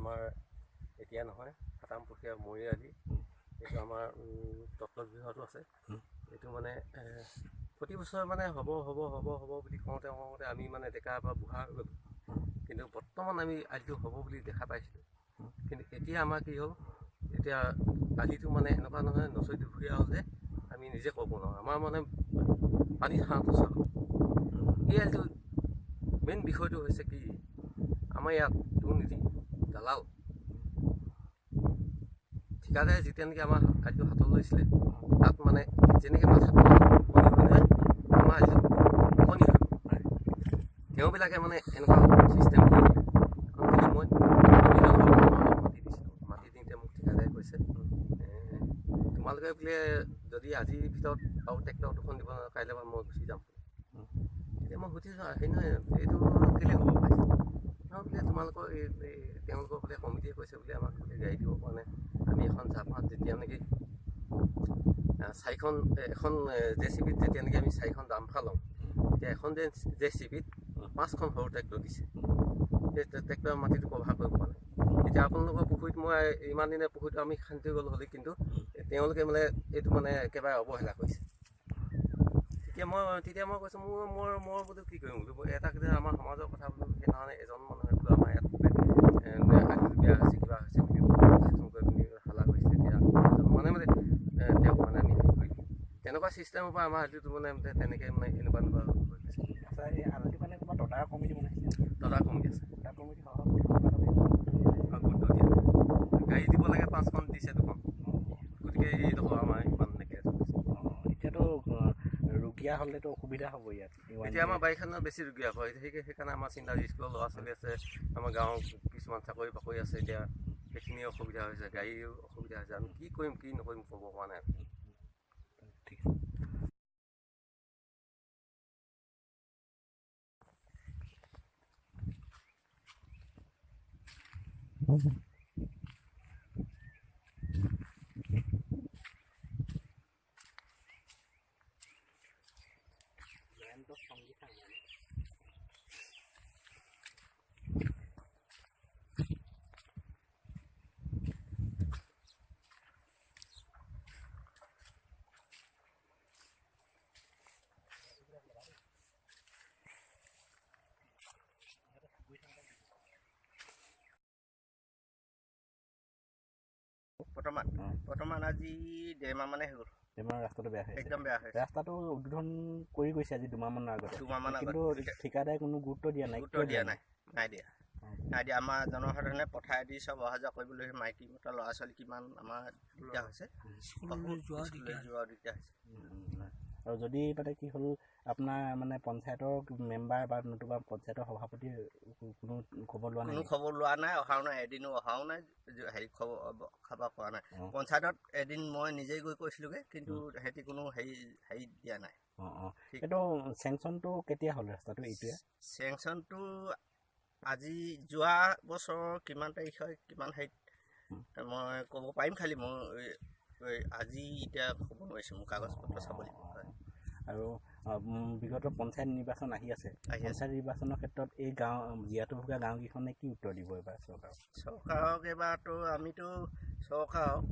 আমাৰ এতিয়া নহয়, সাতামপুৰুষীয়া মৰিআলি, এইটো আমাৰ তত্ত্বগৃহটো আছে। এইটো মানে প্ৰতি বছৰে মানে হ'ব হ'ব হ'ব হ'ব বুলি কওঁতে কওঁতে আমি মানে ডেকাৰ পৰা বুঢ়া হৈ গ'লোঁ। কিন্তু বৰ্তমান আমি আলিটো হ'ব বুলি দেখা পাইছিলোঁ। কিন্তু এতিয়া আমাৰ কি হ'ল, এতিয়া আলিটো মানে এনেকুৱা নহয় নচৈ দুখীয়া হ'ল যে আমি নিজে ক'ব নোৱাৰোঁ। আমাৰ মানে পানী হাঁহটো চাওঁ। এই আলিটো মেইন বিষয়টো হৈছে কি, আমাৰ ইয়াত দুৰ্নীতি, দালাল, ঠিকাদাৰে যেতিয়া নেকি আমাৰ আলিটো হাতত লৈছিলে, তাত মানে যেনেকৈ মাথাত আমাৰ আলিটো কণী হৈ গ'ল। তেওঁবিলাকে মানে এনেকুৱা চিষ্টেম কৰি দিলে। মই মাটি দিছিলোঁ, মাটি দিওঁতে মোক ঠিকাদাৰে কৈছে, তোমালোকে বোলে যদি আজিৰ ভিতৰত আৰু ট্ৰেক্টৰ দুখন দিব নোৱাৰে, কাইলৈ পৰা মই গুচি যাম। তেতিয়া মই সুধিছোঁ, হেৰি নহয়, এইটো কেলৈ হ'ব পাৰিছে? নহয় বোলে তোমালোকৰ এই তেওঁলোকৰ বোলে কমিটিয়ে কৈছে বোলে আমাক বোলে গাড়ী দিব পৰা নাই। আমি এখন জাপাত যেতিয়া নেকি চাৰিখন, এখন জে চি বিত যেতিয়া নেকি আমি চাৰিখন জামফা লওঁ, তেতিয়া এখন জে চি বিত 5খন সৰু ট্ৰেক্টৰ দিছে। সেই ট্ৰেক্টৰৰ মাটিটো কভাৰ কৰিব পৰা নাই। এতিয়া আপোনালোকৰ পুখুৰীত মই ইমান দিনে পুখুৰীটো আমি খান্দি গ'লো হ'লে, কিন্তু তেওঁলোকে মানে এইটো মানে একেবাৰে অৱহেলা কৰিছে। তেতিয়া মই কৈছোঁ, মোৰ মোৰ মই বোলো কি কৰিম বোলো, এটা আমাৰ সমাজৰ কথা বোলো। সেইদিনাখনে এজন মানুহে বোলো আমাৰ ইয়াত বেয়া হৈছে, কিবা হৈছে বুলি কৰি পিনি হাল্লা কৰিছিলে। তেতিয়া মানে মানে তেওঁক মানে আমি হেৰি কৰি তেনেকুৱা চিষ্টেমৰ পৰা আমাৰ আলিটো মানে তেনেকৈ মানে এনেকুৱা এনেকুৱা হৈ গৈছে। তদা কমিটি আছে, গুৰুত্ব দিয়া গাড়ী দিব লাগে, 5খন দিছে 2খন। গতিকে এইডোখৰ আমাৰ ইমান এনেকৈ এতিয়াতো ৰুগীয়া হ'লেতো অসুবিধা হ'ব ইয়াত। এতিয়া আমাৰ বাৰিষা দিনত বেছি ৰুগীয়া হয়। সেইকাৰণে আমাৰ চিন্তা, স্কুলৰ ল'ৰা ছোৱালী আছে, আমাৰ গাঁৱৰ কিছুমান চাকৰি বাকৰি আছে, এতিয়া সেইখিনি অসুবিধা হৈছে, গাড়ীও অসুবিধা হৈছে। আমি কি কৰিম কি নকৰিম ক'ব পৰা নাই। ঠিক। বৰ্তমান আজি 1.5 মাহ মানে হৈ গ'ল। ৰাস্তাটো বেয়া হৈ একদম বেয়া হৈছে। ৰাস্তাটো উদ্বোধন কৰি গৈছে আজি 2 মাহমানৰ আগতে। 2 মাহমান। কিন্তু ঠিকাদাৰে কোনো গুৰুত্ব দিয়া নাই। গুৰুত্ব দিয়া নাই, নাই দিয়া, নাই দিয়া। আমাৰ জনসাধাৰণে পথাৰেদি চব অহা যোৱা কৰিবলৈ মাইকী মতা ল'ৰা ছোৱালী কিমান আমাৰ দিগদাৰ হৈছে, স্কুললৈ যোৱা দিগদাৰ হৈছে। আৰু যদি মানে কি হ'ল, আপোনাৰ মানে পঞ্চায়তৰ মেম্বাৰ বা নতুবা পঞ্চায়তৰ সভাপতি কোনো খবৰ লোৱা নাই? কোনো খবৰ লোৱা নাই, অহাও নাই, এদিনো অহাও নাই, হেৰি খবৰ খাবৰ কৰা নাই। পঞ্চায়তত এদিন মই নিজেই গৈ কৈছিলোঁগৈ, কিন্তু সিহঁতি কোনো হেৰি হেৰি দিয়া নাই। অঁ, এইটো চেংচনটো কেতিয়া হ'ল ৰাস্তাটো এইটোৱে? চেংচনটো আজি যোৱা বছৰৰ কিমান তাৰিখ হয়, কিমান হেৰিত মই ক'ব পাৰিম, খালি মই আজি এতিয়া ক'ব নোৱাৰিছোঁ, মোৰ কাগজ পত্ৰ চাব লাগিব। আৰু বিগত পঞ্চায়ত নিৰ্বাচন আহি আছে, পঞ্চায়ত নিৰ্বাচনৰ ক্ষেত্ৰত এই গাঁও জীয়াতু ভোগা গাঁওকেইখনে কি উত্তৰ দিব এইবাৰ চৰকাৰক? চৰকাৰক এইবাৰতো আমিতো চৰকাৰক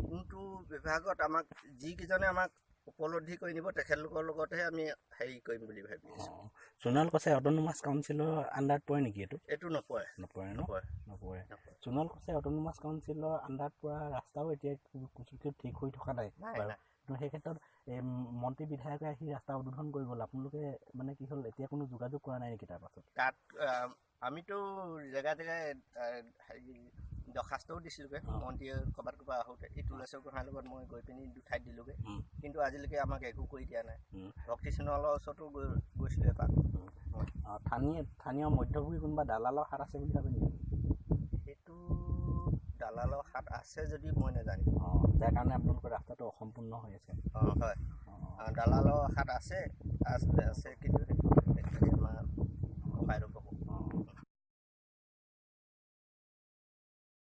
কোনটো বিভাগত আমাক যিকেইজনে আমাক উপলব্ধি কৰি নিব, তেখেতলোকৰ লগতহে আমি হেৰি কৰিম বুলি ভাবি আছোঁ। সোণোৱাল কছাৰী অট'নমাছ কাউন্সিলৰ আণ্ডাৰত পৰে নেকি এইটো? এইটো নপৰে। নপৰে ন? নপৰে। সোণোৱাল কছাৰী অট'নমাছ কাউন্সিলৰ আণ্ডাৰত পৰা ৰাস্তাও এতিয়া ঠিক হৈ থকা নাই বাৰু। সেই ক্ষেত্ৰত এই মন্ত্ৰী বিধায়কে আহি ৰাস্তা উদ্বোধন কৰি গ'ল, আপোনালোকে মানে কি হ'ল, এতিয়া কোনো যোগাযোগ কৰা নাই নেকি তাৰপাছত? তাত আমিতো জেগাই জেগাই হেৰি দৰ্খাস্তও দিছিলোঁগৈ। মন্ত্ৰীয়ে ক'ৰবাত ক'ৰবাত আহোঁতে এই তুলেশ্বৰ গোহাঁইৰ লগত মই গৈ পিনি দুঠাইত দিলোঁগৈ, কিন্তু আজিলৈকে আমাক একো কৰি দিয়া নাই। ভক্তি সোণোৱালৰ ওচৰতো গৈছিলোঁ এপাক। স্থানীয় মধ্যভোগী কোনোবা দালালৰ হাত আছে বুলি ভাবে নেকি? সেইটো দালালৰ হাত আছে যদি মই নাজানিম। অঁ, যাৰ কাৰণে আপোনালোকৰ ৰাস্তাটো অসম্পূৰ্ণ হৈ আছে। অঁ হয়, দালালৰ হাত আছে আছে, কিন্তু সেইটো আমাৰ ককাইদেউ ক'ব।